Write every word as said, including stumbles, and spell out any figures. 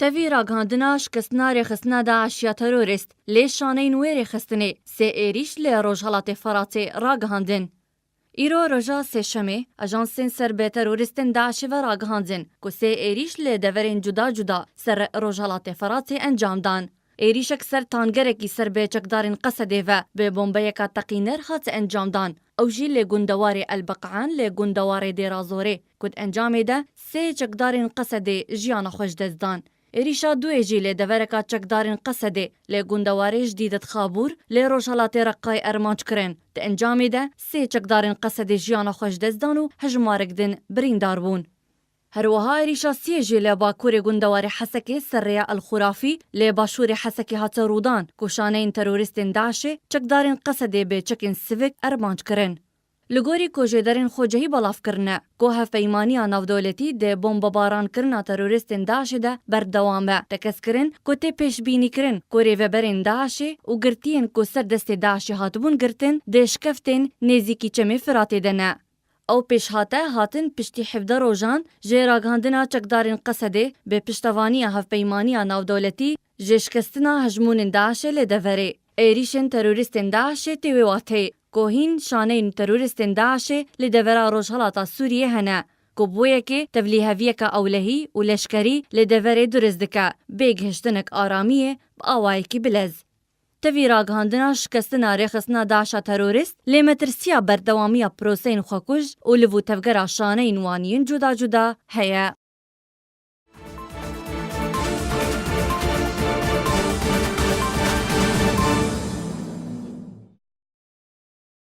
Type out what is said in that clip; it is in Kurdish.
Tevî ragihandina şikestina rêxistina DAIŞ ya terorîst, lê şaneyên wê rêxistinê sê êrîş li Rojhelatê Firatê ragihandin. Îro roja Sêşemê, ajansên ser bi terorîstên DAIŞê ve ragihandin ku sê êrîş li deverên cuda cuda ser Rojhelatê Firatê encam dan. Êrîşek ser tangerekî ser bi çekdarên Qesedê ve bi bombeyeka teqîner hat encam dan. Ew jî li gundewarê El Beqan li gundewarê Dêra Zorê, ku di encamê de sê çekdarên Qesedê jiyana xwe ji dest dan. Êrîşa duyê jî li devereka çekdarên Qesedê li gundewarê Jidîdet Xabûr li rojhelatê Reqayê armanc kirin. Di encamê de sê çekdarên Qesedê jiyana xwe ji dest dan û hejmarek din birîndar bûn. Her wiha êrîşa siyê jî li bakurê gundewarê Hesekê ser rêya El Xurafî li başûrê Hesekê hate rûdan, ku şaneyên terorîstên DAIŞê çekdarên Qesedê bi çekên sivik armanc kirin. Li gorî ku jêderên xwecihî belav kirine, ku hevpeymaniya navdewletî di bombebaran kirina terorîstên DAIŞê de berdewam e. Tekez kirin ku tê pêşbînî kirin ku rêveberên DAIŞê û girtiyên ku ser destê DAIŞê hatibûn girtin di şikeftên nêzîkî Çemê Firatê de ne. Ew pêşhate hatin piştî hevdeh rojan ji ragihandina çekdarên Qesedê bi piştevaniya hevpeymaniya navdewletî ji şikestina hejmûnên DAIŞê li deverê. Êrîşên terorîstên DAIŞê tê wê wateyê ku hîn şaneyên terorîstên DAIŞê li devera rojhelata Sûriyê hene, ku bi wê yekê tevlîheviyeke ewlehî û leşkerî li deverê durist dike, bê gihiştinek aramiyê bi awayekî bilez. Tevî ragihandina şikestina rêxistina DAIŞa terorîst, lê metirsiya berdewamiya proseyên xwekuj û liv û tevgera şaneyên wan yên cuda cuda heye.